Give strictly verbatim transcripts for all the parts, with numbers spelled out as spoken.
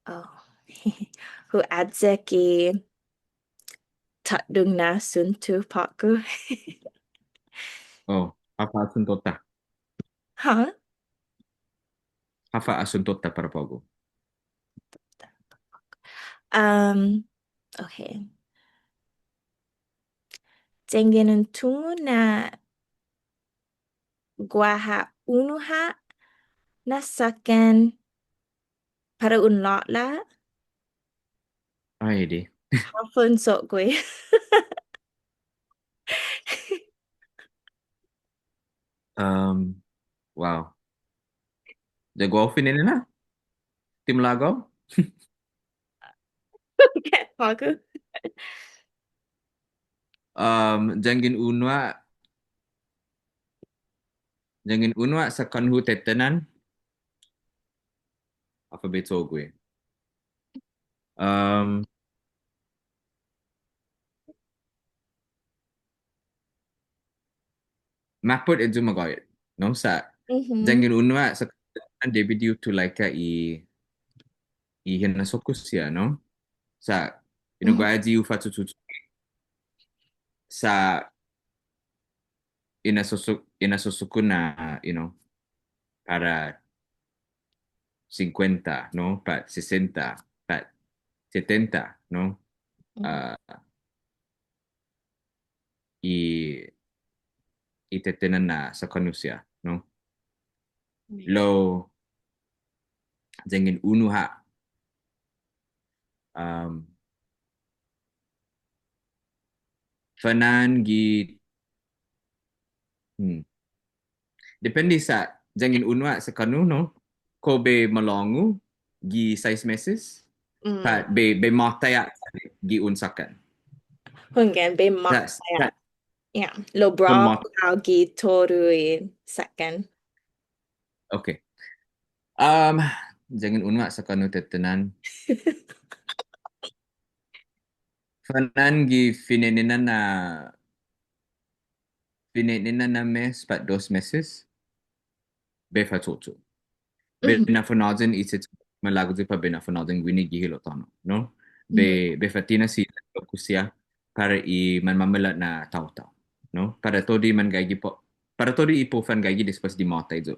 Oh. Hu ayek i tatdung na asunto på'go. Oh, håfa asunto-ta? Huh? Håfa asunto-ta para på'go? Um, okay. Yanggen un tungo' na guaha unu ha' na såkkan para un lå'la'. Ai, di. Håfa un cho'gue. Um, wow. Ya guåhu fine'nena? Ti malago'? På'go. Um, yanggen unu ha', yanggen unu ha' såkkan-hu tetehnan. Håfa bai cho'gue? Um, mappot ayu magåhet, no? Sa', mhm, yanggen unu ha', sa' debi di hu tulaika i, i hinasso-ku siha, no? Sa', you know, mhm, guaha ayu hu fa'tututu. Sa', hinasso-, hinasso-ku na, you know, para sinkuenta, no? Pat sesenta, pat setenta, no? Mm. Ah, i, i tetehnan na såkkan-hu siha, no? Mm. Lao, yanggen unu ha', um, fana'an gi, hmm. Depende sa' yanggen unu ha' såkkan-hu, no? Kao bai malångu gi sais meses, mm, pat bai, bai måtai ha' gi un såkkan. Hunggan, bai måtai ha'. Yeah. Lao bra-, bai måtai ha' gi todu i såkkan. Okay. Um, yanggen unu ha' såkkan-hu tetehnan. Fana'an gi fine'nena na, fine'nena na mes pat dos meses. Bai fa'tututu. Bai, mhm, na'funhåyan i che'cho'-, malago' yu' para bai na'funhåyan guini gi hilo' tåno', no? Bai, mhm, bai fa'tinas i lokkue' siha para i manmamaila' na taotao, no? Para todu i manggaige po-, para todu i para u fangaige despues di måtai yu'.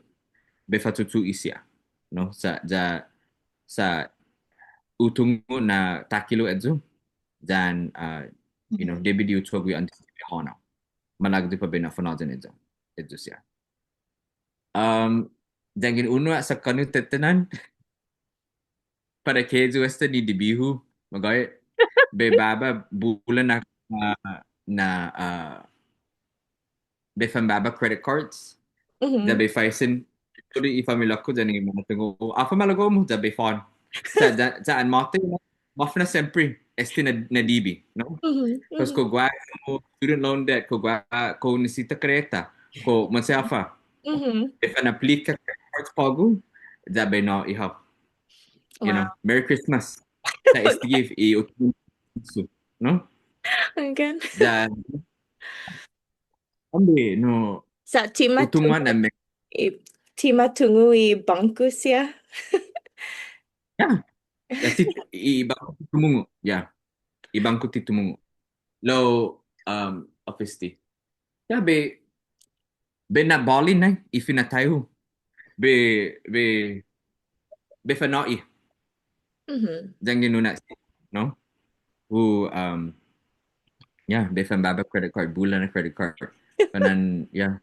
Bai fa'tututu'i siha, no? Sa', ya, sa' hu tungo' na takhilo' ayu, yan, uh, you know, mhm, debi di hu cho'gue antes di bai hånao. Malago' yu' para bai na'funhåyan ayu, ayu siha. Um, yanggen unu ha' såkkan-hu tetehnan. Para ke ayu esta ni debi-hu, magåhet. Bai baba bula na, na, na, uh, bai fanbaba credit cards. Mhm. Ya bai faisen todu i familia-ku yan i mamatungo'-hu. Håfa malago'-mu? Ya bai fåhan. Sa', ya, ya an måtai, no? Måfna siempre, este na, na debi, no? Mhm, mhm. Pues kao guaha student loan debt, kao guaha, kao nisisita kareta, kao maseha håfa. Mhm. Bai fanaplika credit cards på'go, ya bai nå'i hao. You know, wow. Merry Christmas. Sa' este gift i otro, no? Hunggan. Ya, åmbre, no. Sa' ti ma tungo' na me- i, ti ma tungo' i bångko siha. Yeah. Ya ti, i, i bångko ti tumungo'. Yeah. I bångko ti tumungo'. Lao, um, håfa este. Yeah, bai, bai na'båli nai i finatai-hu. Bai, bai, bai fa'nå'i. Mhm. Yanggen unu ha', no? Hu, um, yeah, bai fanbaba credit card, bula na credit card. Fana'an, yeah.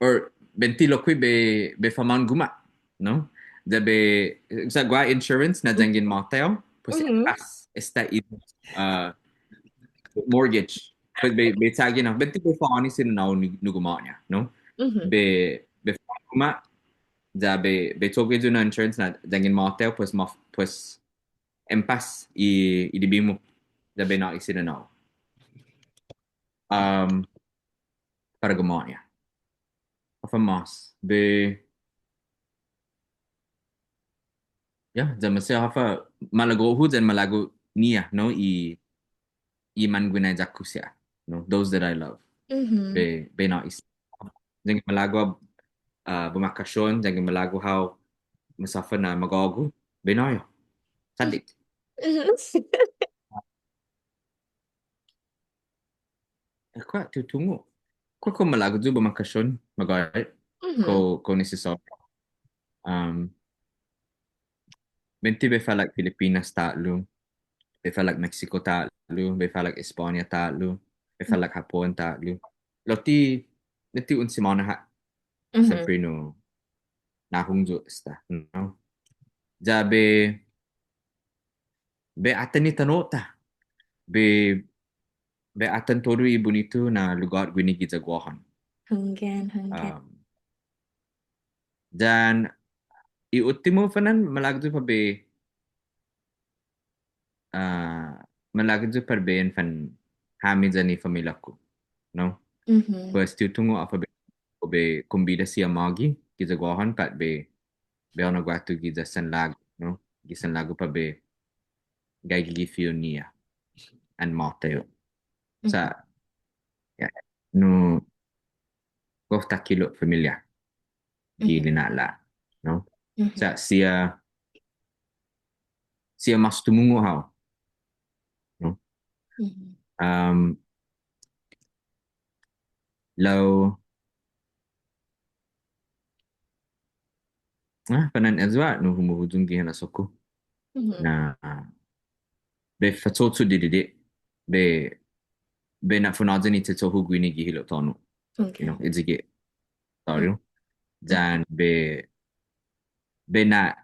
Or, buente lokkue' bai, bai fanmagof guma', no? Ya bai, sa' guaha insurance na yanggen måtai hao, pues, mhm, esta i, uh, mortgage. Pues bai, bai chagi na, buente bai fa'hånao si nanå-hu nu, nu guma'-ña, no? Mhm. Bai, bai fa'hånao guma', ya bai, bai cho'gue yu' na insurance na yanggen måtai hao, pues, ma-, pues, en paz i, i debi-mu. Ya bai nå'i si nanå-hu. Um, para guma'-ña. Håfa mås. Bai, yeah, ya maseha håfa malago'-hu yan malago'-ña, no, i, i mangguinaiya-ku siha, no, those that I love. Mhm. Bai, bai nå'i. Yanggen malago' hao, uh, bumakasyon, yanggen malago' hao maseha håfa na magågu, bai nå'i hao. Salik. Mhm. Kao ti hu tungo'. Kao, kao malago' yu' bumakasion, magåhet. Mhm. Kao, kao nisisåriu. Um, buente bai falak Filipinas ta'lo, bai falak Mexico ta'lo, bai falak España ta'lo, bai falak Hapon ta'lo. Lao ti, lao ti un simåna ha'. Mhm. Siempre no, nahong yu' esta, no? Ya bai, bai atan i tano'-ta. Bai, bai atan todu i bunitu na lugåt guini giya Guåhan. Hunggan, hunggan. Um, yan i uttimo, Fanan, malago' yu' para bai, ah, malago' yu' para bai in fanhami yan i familia-ku, no? Mhm. Pues ti hu tungo' håfa bai, bai kombida siha mågi giya Guåhan pat bai, bai hao na guatu giya San Lagu, no? Gi San Lagu para bai gaige gi fi'on-ñiha an måtai yu'. Sa', mhm, ya, no, gof takhilo' familia gi, mhm, lina'la', no? Mhm. Sa' siha, siha mås tumungo' hao, no? Mhm. Um, lao, ah, Fanan, ayu ha' nu humuhuyong gi hinasso-ku. Mhm. Na, bai facho'cho' didide', bai, bai na'funhåyan i che'cho'-hu guini gi hilo' tåno'. Okay. You know, ayu i che'cho'-hu. Mm. Yan bai, bai na',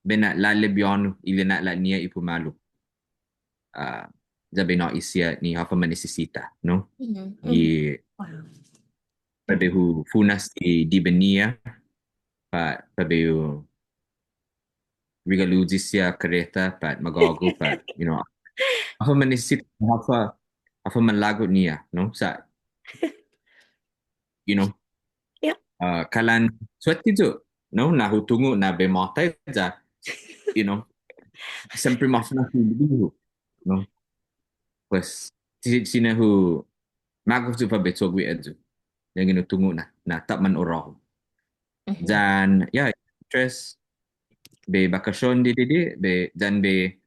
bai na'lå'la' biånu i lina'la'-ñiha i pumalu. Ah, ya bai nå'i siha ni håfa manisisita, no? Mhm. I, wow, para bai hu funas i dibi-ñiha, pa, para bai hu regaluyi siha kareta, pat magågu, pat, you know, håfa manisisita, håfa, håfa malago'-ñiha, no? Sa', you know. Yep. Ah, kalan suette yu', no? Na hu tungo' na bai måtai ya, you know. Siempre mås na hu, no? Pues, ti, ti siña hu, magof yu' para bai cho'gue ayu. Yanggen hu tungo' na, na ti åpmam urahu. Mhm. Yan, ya, tres, bai bakasion didide', bai, yan bai,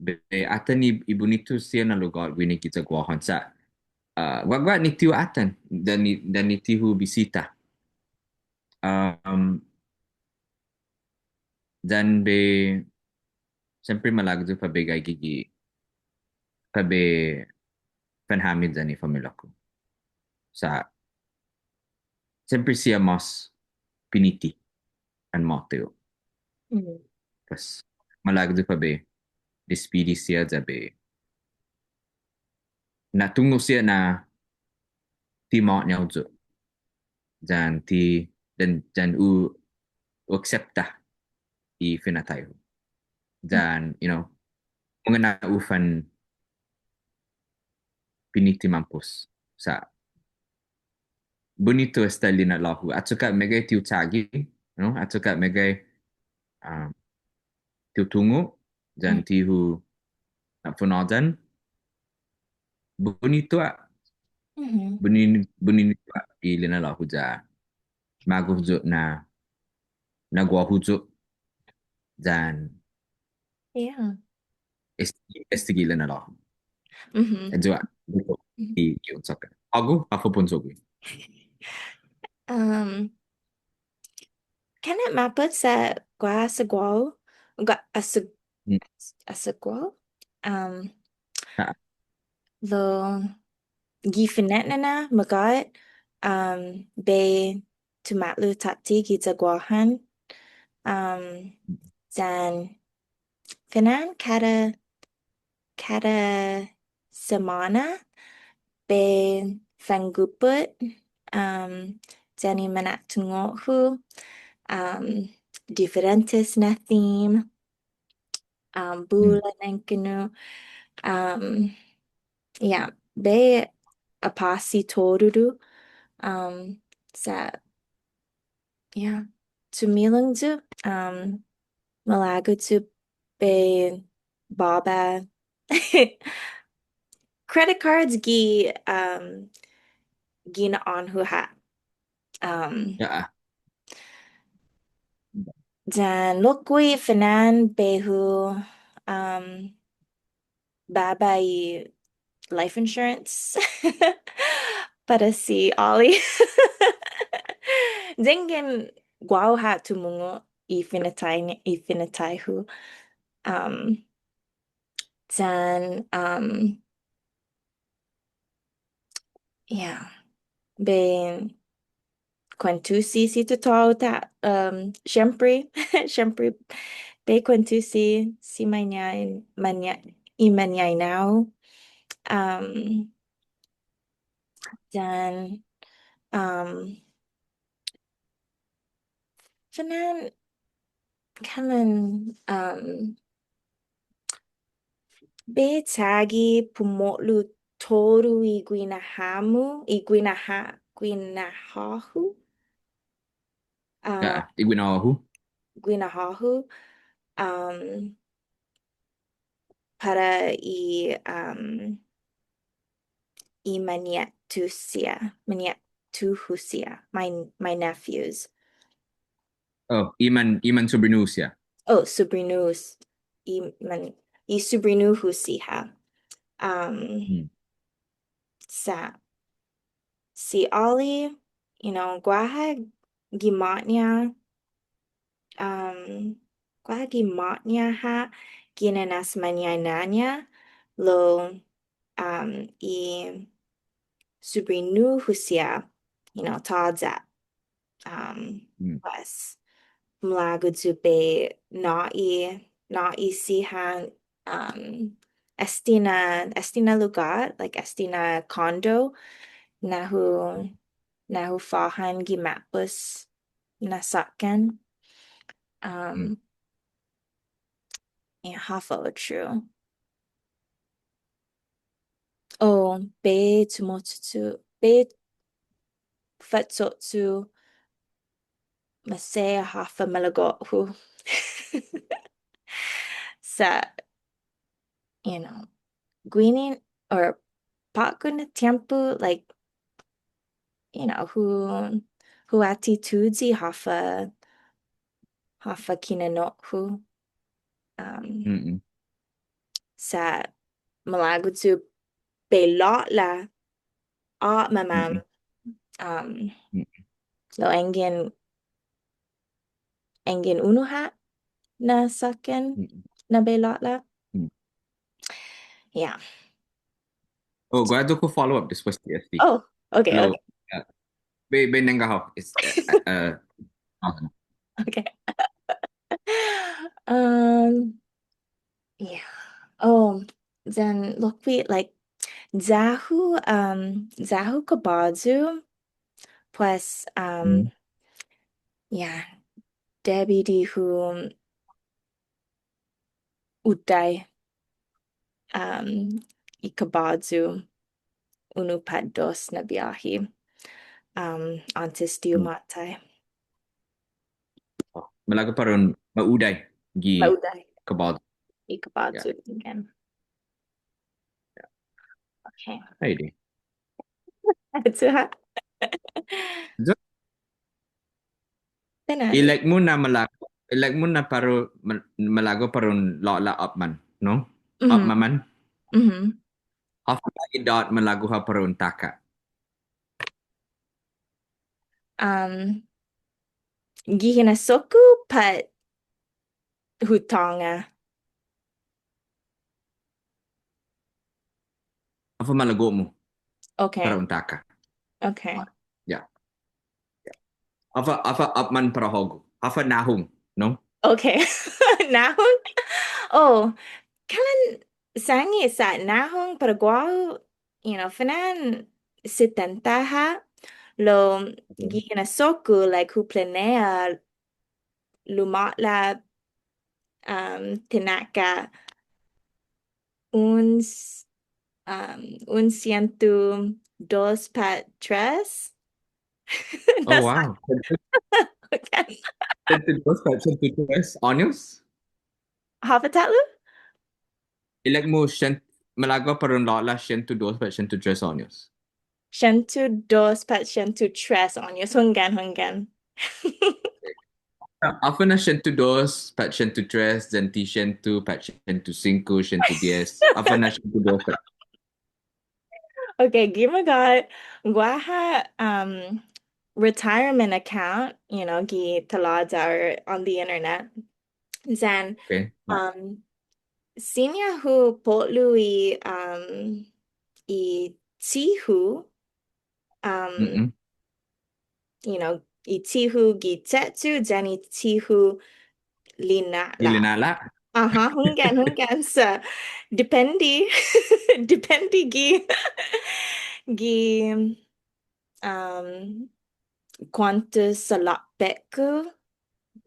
bai atan i, i bunitu siha na lugåt guini giya Guåhan sa'. Ah, guaguaha ni ti hu atan, yan ni, yan ni ti hu bisita. Um, yan bai, siempre malago' yu' para bai gaige gi, para bai fanhami yan i familia-ku. Sa' siempre siha mås piniti an måtai yu'. Mm. Pues, malago' yu' para bai despidi siha ya bai na'tungo' siha na ti ma'å'ñao yu'. Yan ti, yan, yan hu, hu aksepta i finatai-hu. Yan, you know, mungnga na u fanpiniti mampos. Sa' bunitu esta lina'lå'-hu. Achokka' meggai ti hu chagi, no? Achokka' meggai, um, ti hu tungo', yan ti hu na'funhåyan. Bunitu ha'. Mhm. Buni-, bunitu ha' i lina'lå'-hu ya. Magof yu' na, na guåhu yu'. Yan. Yeah. Esti-, estague' lina'lå'-hu. Mhm. Ayu ha'. Mhm. I, i un såkkan. Hågu, håfa para un cho'gue? Um, Can I mappot sa' guaha sa' guåhu? Guaha sa', mm, sa' guåhu? Um, ah. Lao gi fine'nana, magåhet, um, bai tumålo' tåtte giya Guåhan. Um, yan fine'na kada, kada simåna bai fangupot, um, yan i mana'tungo'-hu, um, diferentes na theme, um, bula nengkanu', um, yeah, bai apåsi todu, um, sa' Yeah. Chumilong yu', um, malago' yu' bai båba credit cards gi, um, gi na'ån-hu ha'. Um, yeah. Yan lokkue' fana'an bai hu, um, baba i life insurance para si Ollie. Yanggen guåhu ha' tumungo' i finatai, i finatai-hu. Um, yan, um, yeah. Bai kuentusi si tatå-hu ta-, um, siempre, siempre bai kuentusi si mañai-, maña-, i mañaina-hu. Um, yan, um, fana'an, kalan, um, bai chagi pumo'lo todu i guinaha-mu, i guinaha-, guinaha-hu. Ah, yeah, i guinaha-hu. Guinaha-hu. Um, para i, um, i mañe'tu siha, mañe'tu-hu siha, my, my nephews. Oh, i man, i man subrinu siha. Oh, subrinu s-, i man, i subrinu-hu siha. Um, hmm. Sa', si Ollie, you know, guaha gi måtña, um, guaha gi måtña ha' ginen as mañaina-ña, lao, um, i subrinu-hu siha, you know, tåya'. Um, hmm. Pues, malago' yu' bai nå'i, nå'i siha, um, este na, este na lugåt, like, este na condo, na hu, na hu fåhan gi ma'pos na såkkan. Um, hmm. Yeah, håfa otro. Oh, bai tumocho'cho', bai fa'cho'cho' maseha håfa malago'-hu. Sa', you know, guini, or på'go na tiempo, like, you know, hu, hu atituyi håfa, håfa kinanno'-hu. Um, mm-mm. Sa' malago' yu' bai lå'la' åpmam, mm-mm, um, mm-mm, lao yanggen, yanggen unu ha' na såkkan, mm-mm, na bai lå'la'. Mm. Yeah. Oh, guaha yu' ku follow up despues di este. Oh, okay, lao, okay. Yeah. Bai, bai nangga hao. It's, uh, uh, okay. Um, yeah. Oh, then lokkue', like, ya-hu, um, ya-hu kabåyu, pues, um, mm, yeah, debi di hu udai, um, i kabåyu unu pat dos na biahi, um, åntes di hu, mm, måtai. Oh, malago' para un ma'udai gi, ma'udai, kabåyu. I kabåyu, yeah, again. Yeah. Okay. Ai adai. Ayu ha'. Ayu. Ilek-mu na malago', ilek-mu na para un, ma-, malago' para un lå'la' åpmam, no? Mhm. Åpmam. Mhm. Håfa i idåt malago' hao para un taka'? Um, gi hinasso-ku pat hu tånga. Håfa malago'-mu? Okay. Para un taka'. Okay. Yeah. Yeah. Håfa, håfa åpmam para hågu? Håfa nahong, no? Okay. Nahong? Oh, kalan sangi sa' nahong para guåhu, you know, fana'an setenta ha', lao, okay, gi hinasso-ku, like, hu planea lumå'la', um, tinaka' un s-, um, un siento dos pat tres. Oh, wow. Okay. Siento dos pat siento tres åños? Håfa ta'lo? Ilek-mu sien-, malago' para un lå'la' siento dos pat siento tres åños. Siento dos pat siento tres åños. Hunggan, hunggan. Håfa na sientu dos, pat sientu tres, yan ti sientu, pat sientu singko, sientu dies. Håfa na sientu dos, pat. Okay, gi magåhet, guaha, um, retirement account, you know, gi talåya or on the internet. Then, Okay. um, siña hu po'lu i, um, i tihu, um, Mm-mm. you know, i tihu gi che'cho', yan i tihu lina'la'. Lina'la'? Aha, hunggan, hunggan. So, depende, depende gi, gi, um, kuånto salåpe'-ku,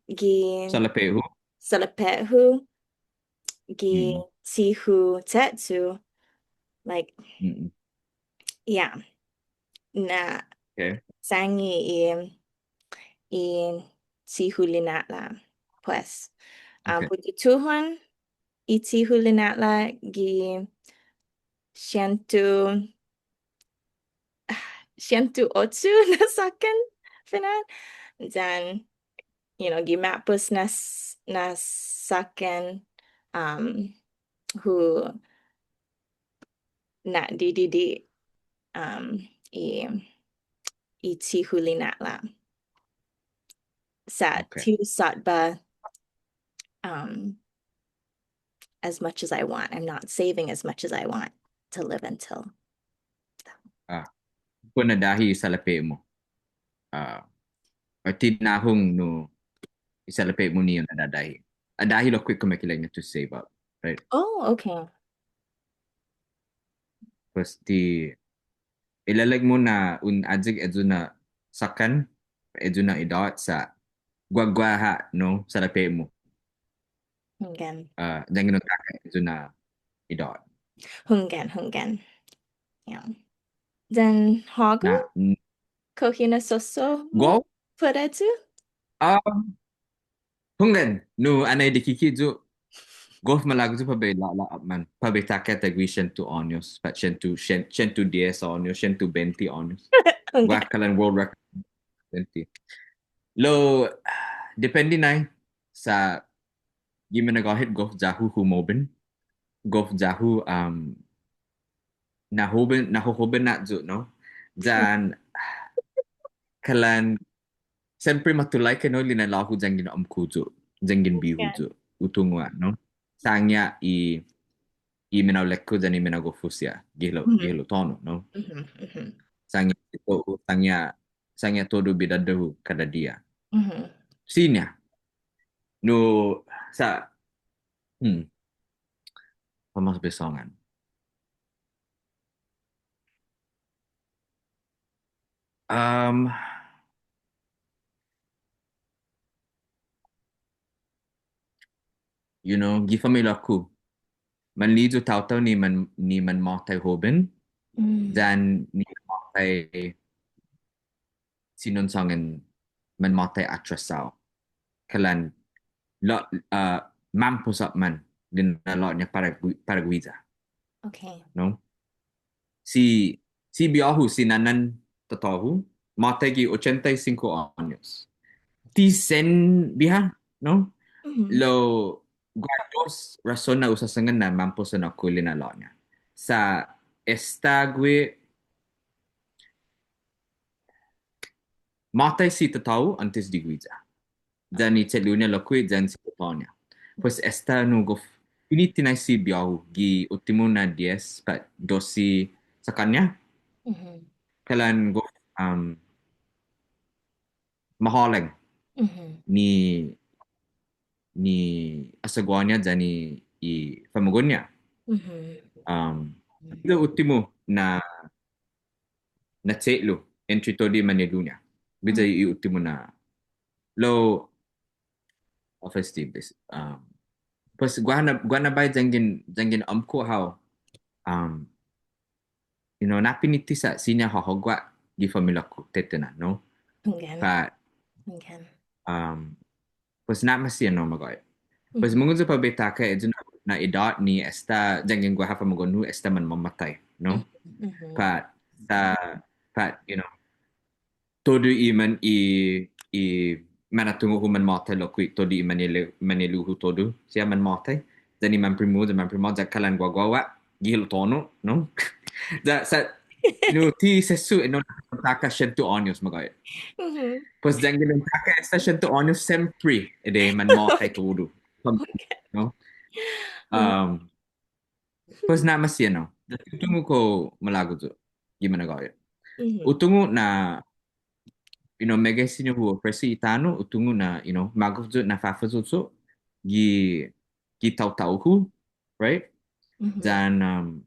gi Salåpe'-hu? Salåpe'-hu, gi Mm. tihu che'cho', like, Mm-mm. yeah. Na, Okay. sahnge i, i tihu lina'la', pues. Um, Okay. Put i tuhon i tihu lina'la' gi sientu, sientu ocho na såkkan, fine'na. Then, you know, gi ma'pos na s-, na såkkan, um, hu na'didide', um, i, i tihu lina'la'. Sa' Okay. ti hu såtba, um, as much as I want. I'm not saving as much as I want to live until. Ah, put na adahi i salåpe'-mu. Ah, or ti nahong nu i salåpe'-mu ni un adadahi. Adahi lokkue' kumekeilek-ña to save up, right? Oh, okay. Pues ti ilelek-mu na un ayek ayu na såkkan, ayu na idåt sa' guaguaha, no, salåpe'-mu. Hunggan. Ah, yanggen un taka' ayu na idåt. Hunggan, hunggan. Yeah. Then hågu? Na, n- Kao hinasso-mu? Gof? Put ayu? Um, hunggan, nu annai dikike' yu'. Gof malago' yu' para bai lå'la' åpmam. Para bai taka' taiguihi sientu åños. Pat sientu, sien-, sientu dies åños, sientu bente åños. Hunggan. Guaha kalan world record. Bente. Lao, depende nai sa' gi minagåhet gof ya-hu humoben. Gof ya-hu, um, na hoben, na hohoben na yu', no? Yan, kalan, siempre matulaika, no, lina'la'-hu yanggen åmko' yu', yanggen bihu yu', hu tungo' ha', no? Sångan i, i minaolek-hu yan i minagof-hu siha, gi hilo', gi hilo' tåno', no? Sångan i to-, sångan, sångan todu bidådå-hu kada diha. Siña. Nu, sa', hmm. Vamos bai sångan. Um, you know, gi familia-ku. Manli'e' yu' taotao ni man, ni manmåtai hoben. Yan ni manmåtai siña un sångan manmåtai atrasao. Kalan lao, uh, mampos åpmam lina'la'-ña para gui-, para guiya. Okay. No? Si, si bihå-hu, si nånan tatå-hu, måtai gi ochenta y cinco åños. Ti sen biha, no? Lao guaha dos rason na hu sasångan na mampos anåkko' lina'la'-ña. Sa' esta gue' måtai si tatå-hu åntes di guiya. Yan i che'lu-ña lokkue' yan si tatå-ña. Pues esta nu gof piniti nai si bihå-hu gi uttimo na dies pat dosse såkkan-ña. Kalan gof, um, mahålang ni, ni asagua-ña yan i, i famagu'on-ña. Um, i uttimo na na che'lu entre todu i mañe'lu-ña. Guiya i uttimo na lao, of course, um, pues guaha na, guaha na biahi yanggen, yanggen åmko' hao, um, you know, na piniti sa' siña hahågua' gi familia-ku, tetehnan, no? Pat, um, pues na'maseha, no, magåhet. Pues mungnga yu' para bai taka' ayu na, na idåt ni esta, yanggen guaha famagu'on-hu esta manmåmåtai, no? Pat, sa', pat, you know, todu i man i, i, man atungo'-hu manmåtai lokkue' todu i mañe'lu-, mañe'lu-hu todu. Siha manmåtai. Yan i manprimu-hu, yan manprimu-hu, ya kalan guaguaha, gi hilo' tåno', no? Ya sa', nu ti sesso, eh, no, taka siento åños, magåhet. Pues yanggen un taka esta siento åños, siempre, eh, de manmåtai todu. No? Um, Pues na'maseha, no. Ya ti hu tungo' kao malago' yu'. Gi minagåhet. Hu tungo' na, you know, meggai siña hu ofresi i tano', hu tungo' na, you know, magof yu' na fafa'yo' yu' gi, gi taotao-hu, right? Yan, um,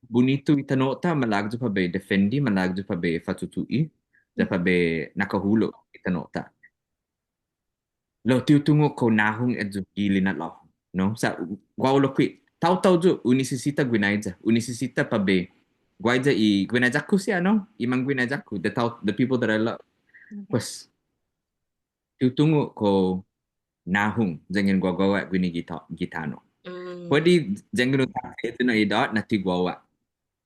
bunitu i tano'-ta, malago' yu' para bai defendi, malago' yu' para bai fa'tutu'i, ya para bai na'kahulo' i tano'-ta. Lao ti hu tungo' kao nahong eyu gi lina'la'-hu, no? Sa' guåhu lokkue', taotao yu', un nisisita guinaiya, un nisisita para bai guaiya i guinaiya-ku siha, no? I manguinaiya-ku, the tao-, the people that I love. Pues, ti hu tungo' kao nahong, yanggen guaguaha guini gi ta-, gi tano'. Puede yanggen un taka eyu na idåt na ti guaha.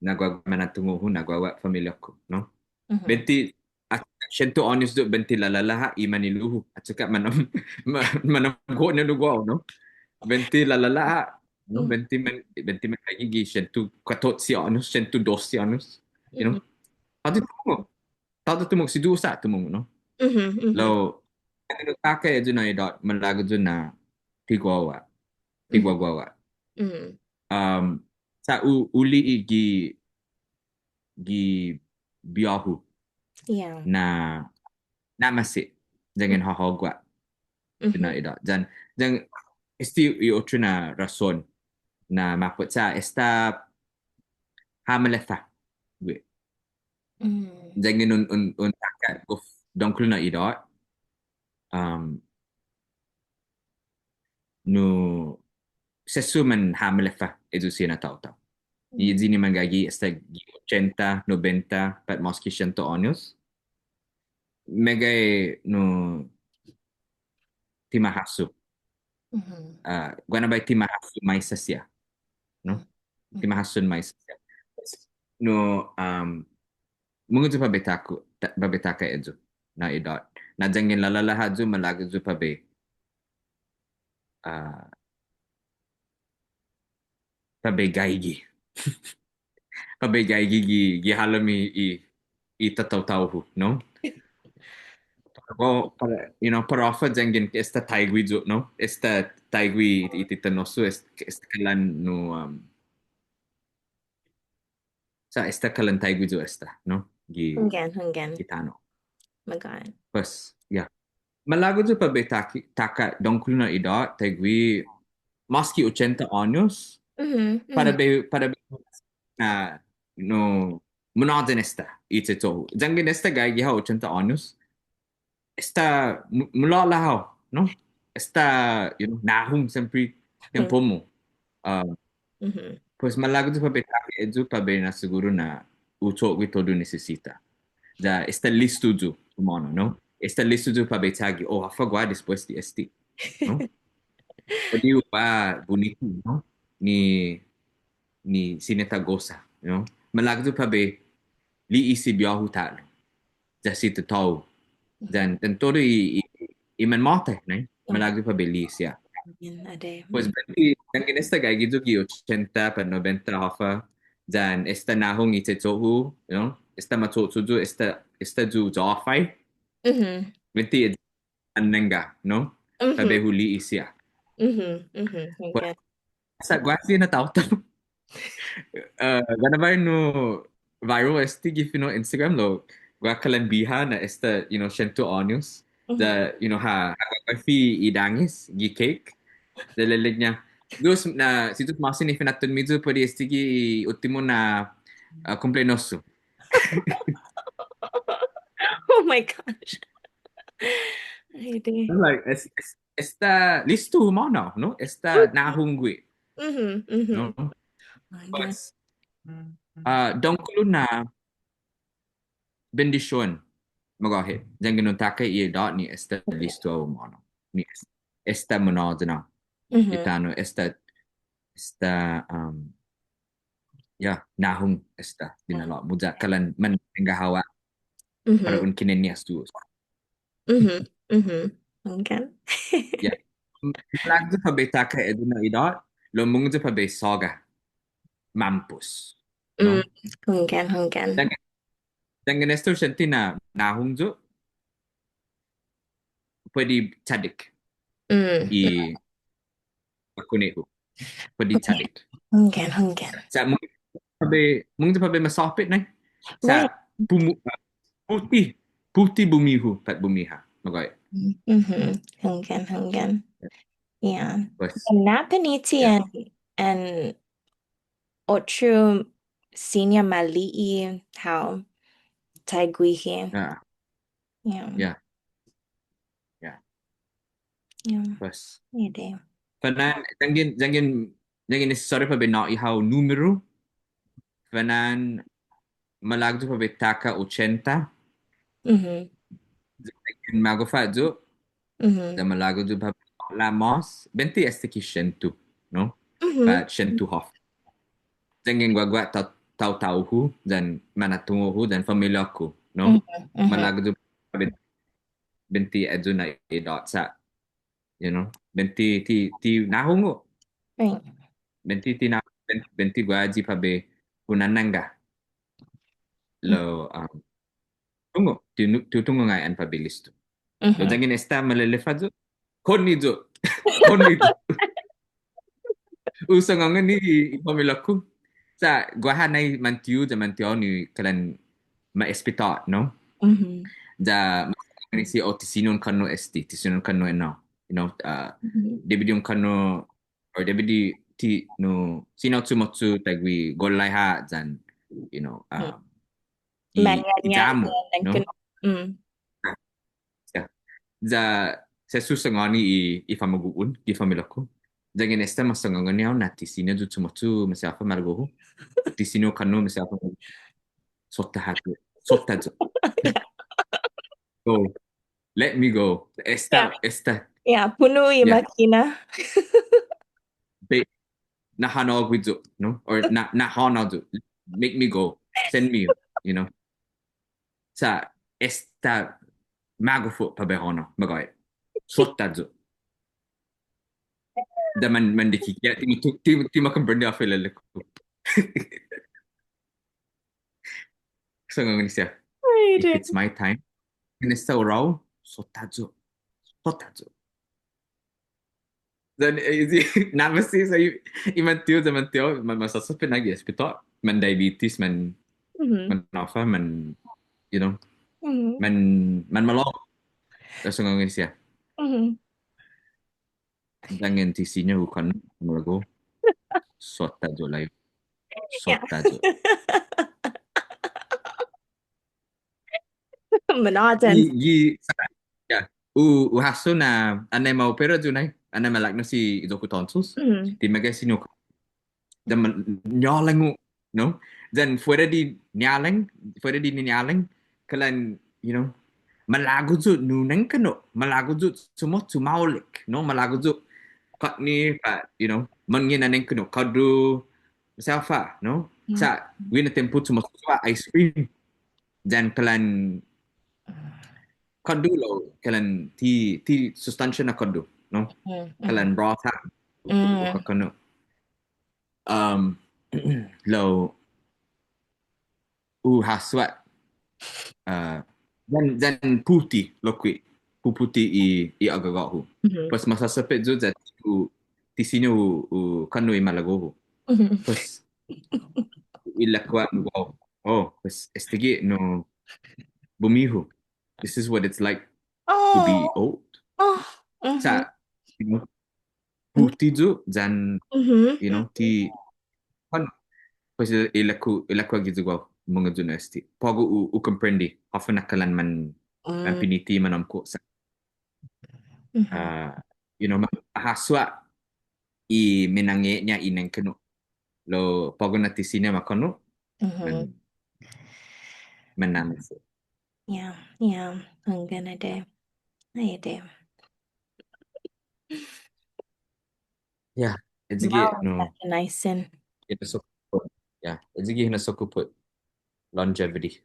Na guaha man atungo'-hu, na guaha familia-ku, no? Buente, a-, siento åños yu', buente lalåla' ha' i mañe'lu-hu. Achokka' man, ma-, man go'ña nu guåhu, no? Buente lalåla' ha', no? Buente man, buente man gaige gi siento katorse åños, siento dosse åños, you know? Tåya' tumungo'. Tåya' tumungo', si Yu'os ha' tumungo', no? Lao, yanggen un taka eyu na idåt, malago' yu' na ti guaha. Ti guaguaha. Um, sa' hu, hu li'e' gi, gi bihå-hu. Na, na'maseha, yanggen hågu ha'. Na idåt. Yan, yan, este i otro na rason. Na mappot sa' esta ha maleffa. Gue'. Yanggen un, un, un taka gof dångkolo na idåt. Um, nu, sesso man ha maleffa eyu siha na taotao. I, i ni manggaige esta gi ochenta, nobenta, pat mås ki siento åños. Meggai nu ti mahasso. Ah, guaha na biahi ti mahasso maisa siha. No? Ti mahasso maisa siha. No, um, mungnga yu' para bai taka, ta-, para bai taka eyu na idåt. Na yanggen lalåla' ha' yu', malago' yu' para bai, ah, para bai gaige. Para bai gaige gi, gi halom i, i, i tataotao-hu, no? Kao, para, you know, para håfa yanggen esta taigue yu', no? Esta taigue i, i titanos-hu, es-, esta kalan nu, um, sa' esta kalan taigue yu' esta, no? Gi, hunggan, hunggan. Gi tano'. Magåhet. Pues, ya. Malago' yu' para bai taki-, taka dångkolo na idåt, taigue, mås ki ochenta åños, para bai, para bai, ah, no, munhåyan esta i che'cho'-hu. Yanggen esta gaige hao ochenta åños, esta mu-, mulå'la' hao, no? Esta, you know, nahong siempre tiempo-mu. Um, pues malago' yu' para bai taka eyu para bai na'siguru na hu cho'gue todu nisisita. Ya esta listo yu' humånao, no? Esta listo yu' para bai chagi, oh, håfa guaha despues di este, no? Put i guaha bunitu, no? Ni, ni siña ta gosa, no? Malago' yu' para bai li'e' si bihå-hu ta'lo. Ya si tatå-hu. Yan, yan todu i, i, i manmåtai, no? Malago' yu' para bai li'e' siha. Pues, buente, yanggen esta gaige yu' gi ochenta pat nobenta håfa. Yan esta nahong i che'cho'-hu, you know? Esta macho'cho' yu', esta, esta yu' yafai. Buente, annangga, no? Para bai hu li'e' siha. Pues, sa' guaha siha na taotao. Eh, guaha na biahi nu viral este gi fino' Instagram lao, guaha kalan biha na esta, you know, siento åños. Ya, you know, ha, ha guaifi i dångis gi cake. Ya ilelek-ña, Yu'os, na, si Yu'os ma'åse' ni finatton-miyu, puede este gi i uttimo na, ah, kumpleaños-hu. Oh my gosh. Ai, adei. I'm like, es-, es-, esta listo humånao, no? Esta nahong gue'. No? Pues, ah, dångkolo na bendision. Magåhet. Yanggen un taka i idåt ni esta listo humånao. Ni es-, esta munhåyan hao. I tano' esta, esta, um, ya, nahong esta lina'la'-mu ya kalan manangga hao ha' para un kinenne' as Yu'os. Hunggan. Yeah. Malago' yu' para bai taka ayu na idåt, lao mungnga yu' para bai såga. Mampos. No? Mm, hunggan, hunggan. Yanggen, yanggen esta hu siente na nahong yu', puedi chaddek. Mm. I, aku ni hu. Puedi chaddek. Hunggan, hunggan. Sa' mungnga yu' para bai, mungnga yu' para bai masåpet, no? Sa' right. Pumu-, puti, puti bumihu, pat bumiha. Magåhet. Mm-hmm. Hunggan, hunggan. Yeah. Pues. And na piniti, yeah, an, an otro siña mali'e' hao taiguihi. Yeah. Yeah. Yeah. Yeah. Yeah. Pues. Adei. Fana'an, yanggen, yanggen, yanggen necessary para bai nå'i hao numeru. Fana'an malago' yu' para bai taka ochenta. Mhm. Yanggen magof yu'. Mhm. Yan malago' yu' para bai la mås. Buente esta ki sientu, no? Mhm. Pat sientu håfa. Yanggen guaguaha tao, taotao-hu, yan manatungo'-hu, yan familia-ku, no? Mhm, mhm. Malago' yu' para bai buente ayu na idåt sa', you know, buente ti, ti nahong yu'. Right. Buente ti na, buen-, buente guaha i para bai hu nanangga. Lao, um, tungo', ti nu-, ti hu tungo' ngai'an para bai listo. Mhm. Lao yanggen esta maleleffa yu', konne' yu'. Konne' yu'. Hu sangångani i, i familia-ku. Sa' guaha nai mantiu yan mantihånao ni kalan ma espitåt, no? Mhm. Ya ma sangångani siha, oh, ti siña un kånno' este, ti siña un kånno' enao. You know, uh, mhm, debi di un kånno', or debi di ti, no, siña un chumocho taiguihi gollai ha' yan, you know, um, i, i ya-mu, no? Mm. Yeah. Ya, sesso hu sangåni i, i famagu'on, i familia-ku. Yanggen esta ma sangångani hao na ti siña yu' chumocho maseha håfa malago'-hu. Ti siña hu kånno' maseha håfa malago'-hu. Sotta ha' yu'. Sotta yu'. Go. Let me go. Esta, yeah, esta. Yeah, puno' i, yeah, måkina. Bai, na'hånao gui' yu', no? Or na, na'hånao yu'. Make me go. Send me, you know? Sa' esta magof yu' para bai hånao, magåhet. Sotta yu'. Ya man, man dikike', ti ma tu-, ti, ti ma komprende håfa ilelek-hu. Sangångani siha. Ai, if it's my time, yanggen esta hu rå, sotta yu'. Sotta yu'. Yan, eh, i, na'maseha sa' i, i mantiu, ya mantiu, man, man sasåpet na gi espitåt, man diabetes, man, mhm, man håfa, man, you know, mhm, man, man malångu. Lao sangångani siha. Mhm. Yanggen ti siña hu kånno' malago'-hu. Sotta yu' lahi. Yeah. Sotta yu'. Manaten. Gi, gi, yeah. Hu, hu hasso na, annai ma opera yu' nai, annai ma laknos i iyo-ku tonsils. Mhm. Ti meggai siña hu, ya ma-, ñålang yu', no? Yan fuera di ñålang, fuera di ñålang, kalan, you know, malago' yu' nu nengkanno', malago' yu' chumocho maolek, no? Malago' yu' kåtne pat, you know, mangge' na nengkanno', kåddu, maseha håfa, no? Mm. Sa' guihi na tiempo chumocho yu' ice cream. Yan kalan kåddu lao, kalan ti, ti sustansia na kåddu, no? Mm, mm. Kalan broth ha'. Mm. Hu kånno'. Um, lao, hu hasso, uh, yan, yan puti, lokkue'. Puputi i, i agagå'-hu. Mhm. Pues ma sasåpet yu' ya ti, ti siña hu, hu kånno' i malago'-hu. Mhm. Pues, ilek-hu, wow. Oh, pues, estague' no bumihu. This is what it's like to be old. Oh. Oh. Sa', mhm, you know, puti yu' yan, mhm, you know, ti, kuan, pues, ilek-hu, ilek-hu gi yu' guåhu, mungnga yu' na este. På'go hu, hu komprende håfa na kalan man, man, mm, piniti, man åmko' sa'. Mhm. Ah, you know, ma, ma hasso i minange'ña i nengkanno'. Lao på'go na ti siña ma kånno'. Mhm. Man, man na'maseha. Yeah, yeah. Hunggan, adei. Ai, adei. Yeah, ayugue', wow, no. That's a nice one. Hinasso-ku put. Yeah, ayugue' hinasso-ku put longevity.